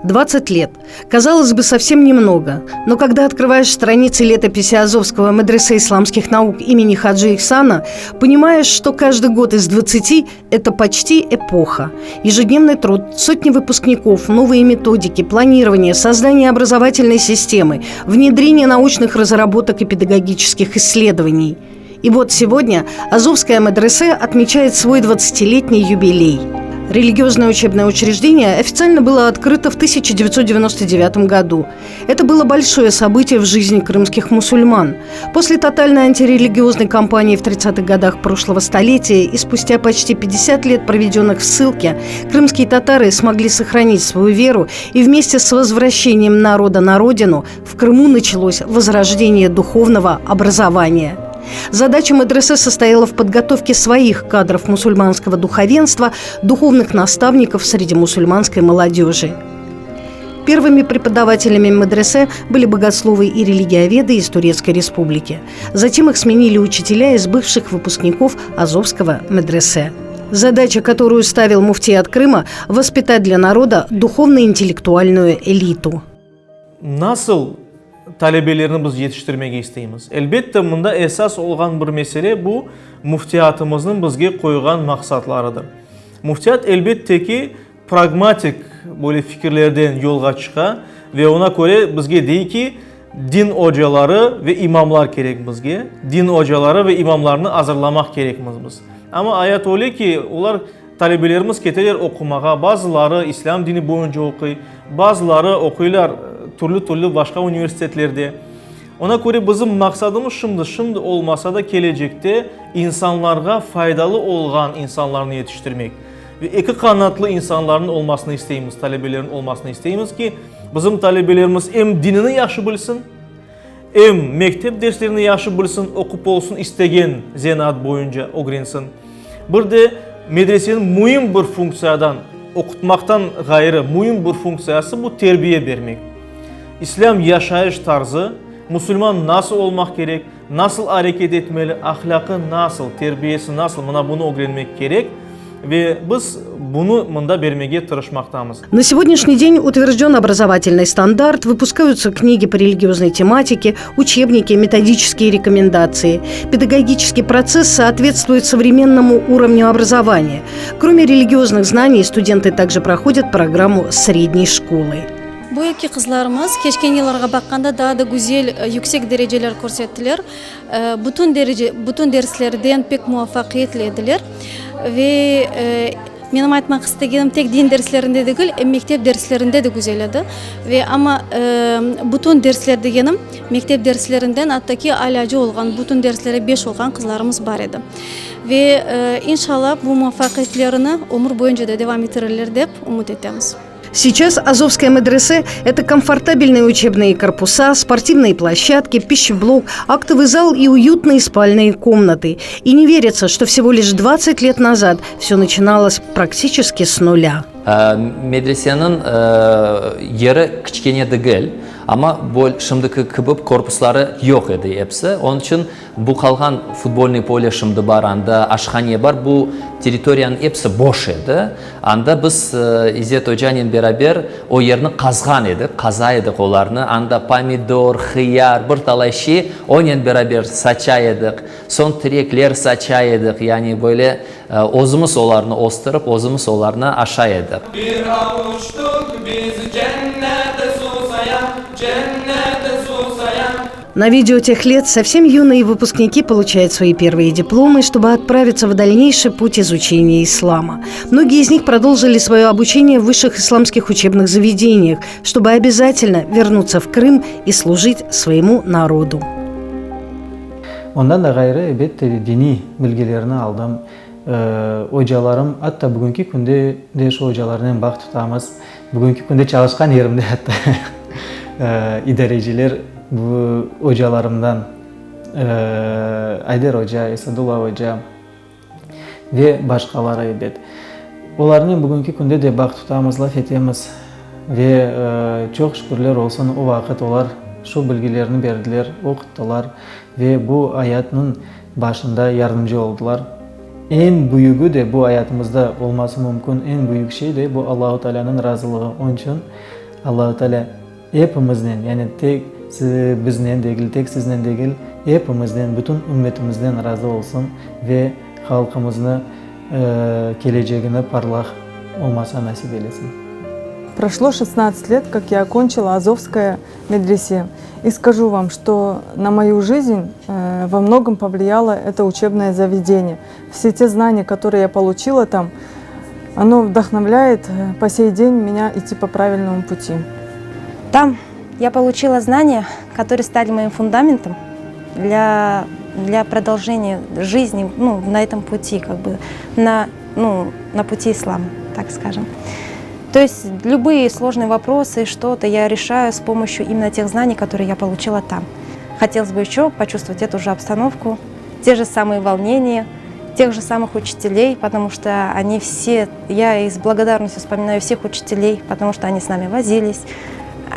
20 лет. Казалось бы, совсем немного. Но когда открываешь страницы летописи Азовского медресе исламских наук имени Хаджи Ихсана, понимаешь, что каждый год из 20 – это почти эпоха. Ежедневный труд, сотни выпускников, новые методики, планирование, создание образовательной системы, внедрение научных разработок и педагогических исследований. И вот сегодня Азовская медресе отмечает свой 20-летний юбилей – Религиозное учебное учреждение официально было открыто в 1999 году. Это было большое событие в жизни крымских мусульман. После тотальной антирелигиозной кампании в 30-х годах прошлого столетия и спустя почти 50 лет, проведенных в ссылке, крымские татары смогли сохранить свою веру и вместе с возвращением народа на родину в Крыму началось возрождение духовного образования – Задача медресе состояла в подготовке своих кадров мусульманского духовенства, духовных наставников среди мусульманской молодежи. Первыми преподавателями медресе были богословы и религиоведы из Турецкой республики. Затем их сменили учителя из бывших выпускников Азовского медресе. Задача, которую ставил муфтият Крыма – воспитать для народа духовно-интеллектуальную элиту. Nasıl talebelerni biz yetiştirmege isteymiz? Elbette, mında esas olğan bir mesele bu, müftiyatımıznıñ bizge qoyğan maqsatlarıdır. Müftiyat, elbette ki, pragmatik böyle fikirlerden yolğa çıqa ve oña köre bizge dey ki, din ocaları ve imamlar kerek bizge, din ocaları ve imamlarnı azırlamaq kerekmiz biz. Amma ayat öyle ki, olar Talebelerimiz keteler oqumağa, bazıları islâm dini boyunca oquy, bazıları oquylar türlü-türlü başqa universitetlerde. Ona köre bizim maqsadımız şimdi, şimdi olmasa da kelecekte insanlarğa faydalı olğan insanlarnı yetiştirmek. Ve eki qanatlı insanlarnıñ olmasını isteymiz, talebelerniñ olmasını isteymiz ki, bizim talebelerimiz em dinini yahşı bilsin, em mektep derslerini yahşı bilsin, oqup olsun, istegen zenaat boyunca ögrensin. Bir de medreseniñ müim bir funktsiyadan, oqutmaqtan ğayrı, müim bir funktsiyası bu terbiye bermek. İslâm yaşayış tarzı, musulman nasıl olmaq kerek, nasıl areket etmeli, ahlâqı nasıl, terbiyesi nasıl, mına bunı ögrenmek kerek. Ve biz bunı mında bermege tırışmaqtamız. На сегодняшний день утвержден образовательный стандарт, выпускаются книги по религиозной тематике, учебники, методические рекомендации. Педагогический процесс соответствует современному уровню образования. Кроме религиозных знаний, студенты также проходят программу средней школы. Bu eki qızlarımız keçken yıllarğa baqqanda daa da güzel, yüksek dereceler körsettiler. Bütün derece, bütün derslerden pek muvafaqiyetli ediler. Ve menim aytmaq istegenim, tek din derslerinde degil, em mektep derslerinde de güzel edi. Ve amma bütün dersler degenim, mektep derslerinden atta ki alâcı olğan, bütün derslere beş olğan qızlarımız bar edi. Ve inşallah bu muvafaqiyetlerini ömür boyunca da devam ettirirler dep ümüt etemiz. Сейчас Азовское медресе – это комфортабельные учебные корпуса, спортивные площадки, пищеблок, актовый зал и уютные спальные комнаты. И не верится, что всего лишь 20 лет назад все начиналось практически с нуля. Medreseniñ yeri kiçkene degil, amma şimdiki kibi korpusları yoq edi episi. Onıñ içün Bu qalğan futbolnıy polye şimdi bar, anda aşhane bar, bu territoriyanıñ episi boş edi. Anda biz İzzet ocanen beraber o yerni qazğan edik, qaza edik olarnı, anda pomidor, hıyar, bir talay şey onen beraber saça edik, soñ terekler saça edik, yani böyle özümiz olarnı östürip, özümiz olarnı aşay edik. Bir avuştıq biz cennete susayan, cennete susayan. На видео тех лет совсем юные выпускники получают свои первые дипломы, чтобы отправиться в дальнейший путь изучения ислама. Многие из них продолжили свое обучение в высших исламских учебных заведениях, чтобы обязательно вернуться в Крым и служить своему народу. Ondan da ğayrı, elbette, diniy bilgilerni aldım. Ocalarım, atta bugünki künde de şu ocalarnen bağ tutamız. Bugünki künde çalışqan yerimde atta idareciler bu ocalarımdan, Ayder oca, Esadullah oca ve başqaları, ebet. Olarnen bugünki künde de bağ tutamız, laf etemiz ve çoq şükürler olsun, o vaqıt olar şu bilgilerni berdiler, oquttılar ve bu ayatnıñ başında yardımcı oldılar. Eñ büyügi de bu ayatımızda olması mümkün eñ büyük şey de bu Allahu Taalânıñ razılığı. Onıñ içün. Allahu Teala epimiznen, yani tek biznen degil, tek siznen degil, epimiznen, bütün ümmetimizden razı olsun ve halqımıznı kelecegini parlaq olmasına nasip eylesin. Proşlo şestnadtsat let, kak ya okonçila Azovskoye medrese. И skажу vam, что na moyu жизнь во многом повлияло это учебное заведение. Все те знания, которые я получила там, оно вдохновляет по сей день меня идти по правильному пути. Там я получила знания, которые стали моим фундаментом для, для продолжения жизни ну, на этом пути, как бы на, ну, на пути ислама, так скажем. То есть любые сложные вопросы, что-то я решаю с помощью именно тех знаний, которые я получила там. Хотелось бы еще почувствовать эту же обстановку, те же самые волнения, тех же самых учителей, потому что они все, я и с благодарностью вспоминаю всех учителей, потому что они с нами возились,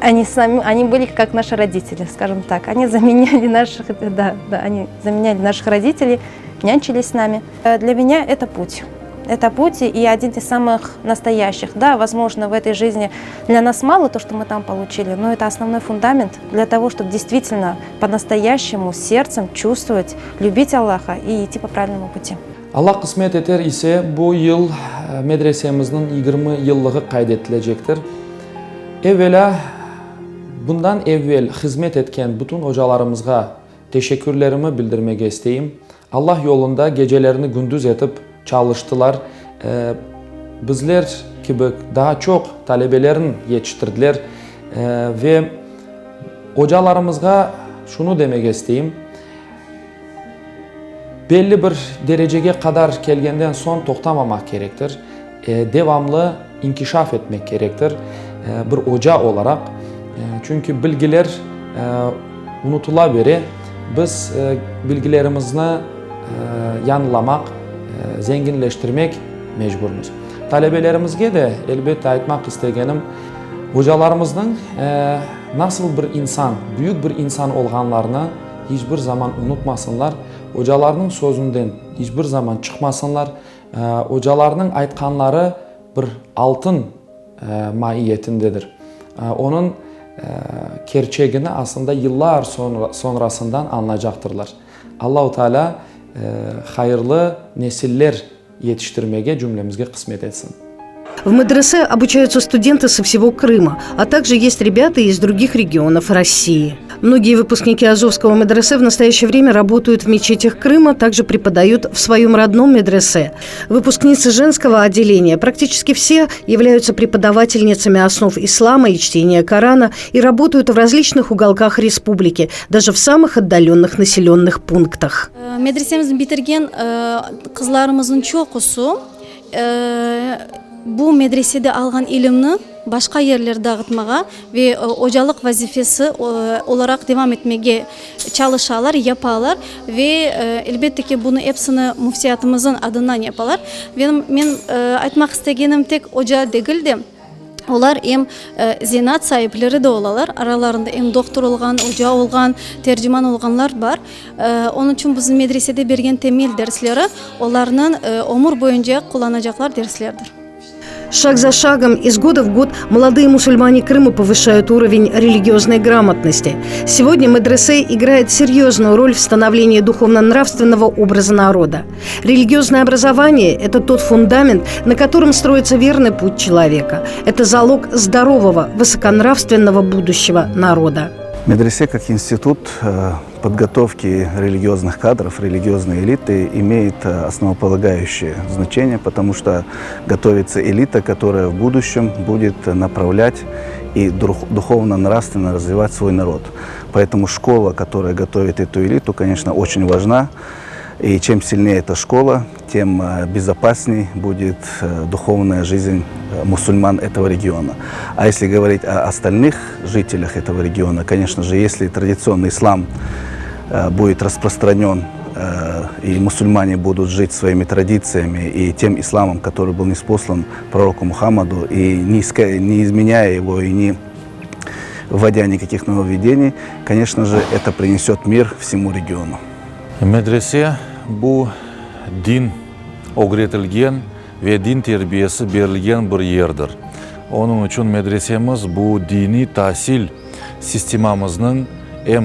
они, с нами, они были как наши родители, скажем так. Они заменяли наших, да, да, они заменяли наших родителей, нянчились с нами. Э, для меня это путь. Это путь и один из самых настоящих. Да, возможно, в этой жизни для нас мало то, что мы там получили, но это основной фундамент для того, чтобы действительно по-настоящему сердцем чувствовать, любить Аллаха и идти по правильному пути. Alla qısmet eter ise, bu yıl medresemizniñ 20 yıllığı qayd etilecektir. Evelâ, bundan evel hızmet etken bütün ocalarımızğa teşekkürlerimi bildirmege isteyim. Allah yolunda gecelerini gündüz etip çalıştılar, bizler kibi daa çoq talebelerin yetiştirdiler. Ve ocalarımızğa şunı demege isteyim, belli bir derecege qadar kelgenden soñ toqtamamaq kerektir, devamlı inkişaf etmek kerektir bir oca olaraq, çünki bilgiler unutıla bere, biz bilgilerimizni yañılamaq, zenginleştirmek mecburmız. Talebelerimizge de, elbette, aytmaq istegenim, ocalarımıznıñ nasıl bir insan, büyük bir insan olğanlarını iç bir zaman unutmasınlar, ocalarnıñ sözünden iç bir zaman çıqmasınlar, ocalarnıñ aytqanları bir altın maiyetindedir. Onıñ kerçegini aslında yıllar soñrasından añlaycaqtırlar. Allahu Teala hayırlı nesiller yetiştirmege cümlemizge qısmet etsin. В медресе обучаются студенты со всего Крыма, а также есть ребята из других регионов России. Многие выпускники Азовского медресе в настоящее время работают в мечетях Крыма, также преподают в своем родном медресе. Выпускницы женского отделения практически все являются преподавательницами основ ислама и чтения Корана и работают в различных уголках республики, даже в самых отдаленных населенных пунктах. Medresemizni bitirgen qızlarımıznıñ çoqusı bu medresede alğan ilimni başqa yerlerde dağıtmağa ve ocalıq vazifesi olaraq devam etmege çalışalar, yapalar ve, elbette ki, bunı epsini müftiyatımıznıñ adından yapalar. Ve men aytmaq istegenim, tek oca degil de, Olar em zenaat saipleri de olalar, aralarında em dohtur olğan, oca olğan, terciman olğanlar bar. Onıñ içün bizim medresede bergen temel dersleri olarnıñ ömür boyunca qullanacaqlar derslerdir. Шаг за шагом, из года в год молодые мусульмане Крыма повышают уровень религиозной грамотности. Сегодня медресе играет серьезную роль в становлении духовно-нравственного образа народа. Религиозное образование – это тот фундамент, на котором строится верный путь человека. Это залог здорового, высоконравственного будущего народа. Медресе как институт э, подготовки религиозных кадров, религиозной элиты имеет э, основополагающее значение, потому что готовится элита, которая в будущем будет направлять и духовно-нравственно развивать свой народ. Поэтому школа, которая готовит эту элиту, конечно, очень важна. И чем сильнее эта школа, тем э, безопасней будет э, духовная жизнь э, мусульман этого региона. А если говорить о остальных жителях этого региона, конечно же, если традиционный ислам будет распространен и мусульмане будут жить своими традициями и тем исламом, который был ниспослан пророку Мухаммаду, и не, не изменяя его и не вводя никаких нововведений, конечно же, это принесет мир всему региону. Medrese, bu din ögretilgen ve din terbiyesi berilgen bir yerdir. Onıñ içün medresemiz bu diniy tasil sistemamıznıñ em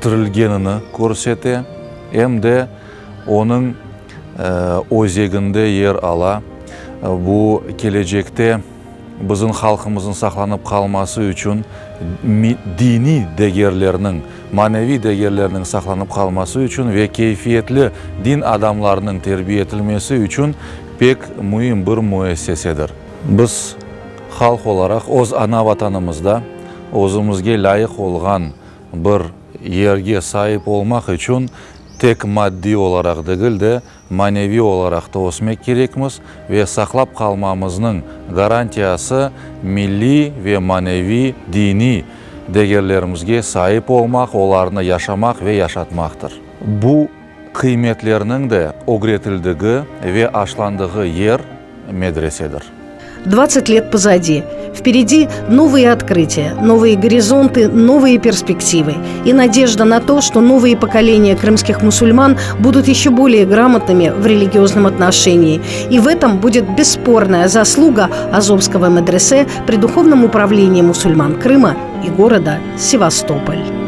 tirilgenini körsete, em de onıñ özeginde yer ala. Bu kelecekte bizim halqımıznıñ saqlanıp qalması içün diniy degerlerniñ, maneviy degerlerniñ saqlanıp qalması içün ve keyfiyetli din adamlarınıñ terbiye etilmesi içün pek müim bir müessesedir. Biz halq olaraq öz ana-Vatanımızda özümizge lâyıq olğan bir yerge saip olmaq içün tek maddiy olaraq degil de, maneviy olaraq da ösmek kerekmiz ve saqlap qalmamıznıñ garantiyası milliy ve maneviy, diniy degerlerimizge saip olmaq, olarnı yaşamaq ve yaşatmaqtır. Bu qıymetlerniñ de ögretildigi ve aşlandığı yer medresedir. 20 лет позади. Впереди новые открытия, новые горизонты, новые перспективы. И надежда на то, что новые поколения крымских мусульман будут еще более грамотными в религиозном отношении. И в этом будет бесспорная заслуга Азовского медресе при духовном управлении мусульман Крыма и города Севастополь.